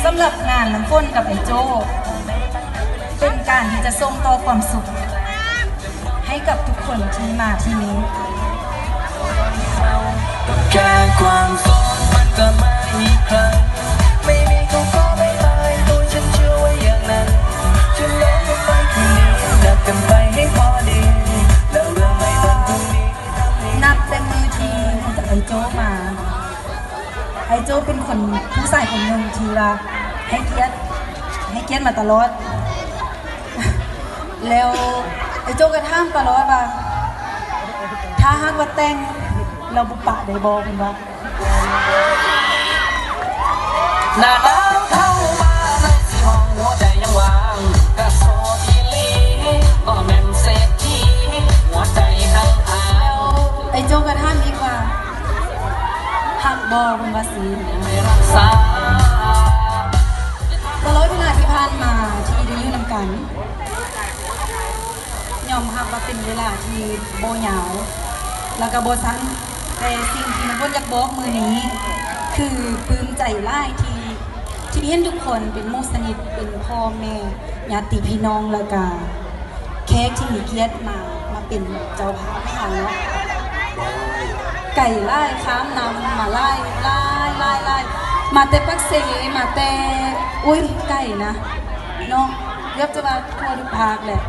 ສຳລັບງານນ້ຳຝົນກັບໄອ້ໂຈ້ ເປັນການທີ່ຈະສົ່ງຕໍ່ຄວາມສຸກໃຫ້ກັບທຸກຄົນທີ່ມາທີ່ນີ້. ນັບແຕ່ມື້ທີ່ຮູ້ຈັກໄອ້ໂຈ້ມາ, ໄອ້ໂຈ້ເປັນຄົນ ຜູ້ຊາຍຄົນໜຶ່ງທີ່ວ່າໃຫ້ກຽດ ໃຫ້ກຽດມາຕະຫຼອດ. ແລ້ວໄອ້ໂຈ້ກໍຖາມຕະຫຼອດວ່າ ຖ້າຫາກວ່າແຕ່ງແລ້ວບໍ່ປະໄດ້ບໍ່? ເພິ່ນວ່າ ໜ້າໜາວເຂົ້າມາໃນຊິຫ້ອງຫົວໃຈຍັງວ່າງ ກະໂສດອີ່ຫຼີ ບໍ່ແມ່ນເສດຖີ ຫົວໃຈຮັກອ້າຍ. ໄອ້ໂຈ້ກໍຖາມອີກວ່າ ຮັກບໍ່? ເພິ່ນວ່າຊີ້ ໄປຮັກສາ. ຕະຫຼອດເວລາທີ່ຜ່ານມາທີ່ໄດ້ຢູ່ນຳກັນ ຍອມຮັບວ່າເປັນເວລາທີ່ບໍ່ຍາວ ແລ້ວກໍບໍ່ສັ້ນ, ແຕ່ສິ່ງທີ່ນ້ຳຝົນຢາກບອກມື້ນີ້ ຄືປຶ້ມໃຈຫຼາຍທີ່ ທີ່ໄດ້ເຫັນທຸກຄົນເປັນໝູ່ສະໜິດ, ເປັນພໍ່ແມ່ ຍາດຕິພີ່ນ້ອງ ແລ້ວກໍແຂກທີ່ມີກຽດມາ ມາເປັນເຈົ້າພາບໃຫ້ເຮົາເນາະ. ໄກຫຼາຍ ຂ້າມນ້ຳມາຫຼາຍ ຫຼາຍ ຫຼາຍ ຫຼາຍ ມາແຕ່ປາກເຊ ມາແຕ່ ໂອ້ຍ ໄກນະເນາະ, ເກືອບຈະວ່າທົ່ວທຸກພາກແຫຼະ.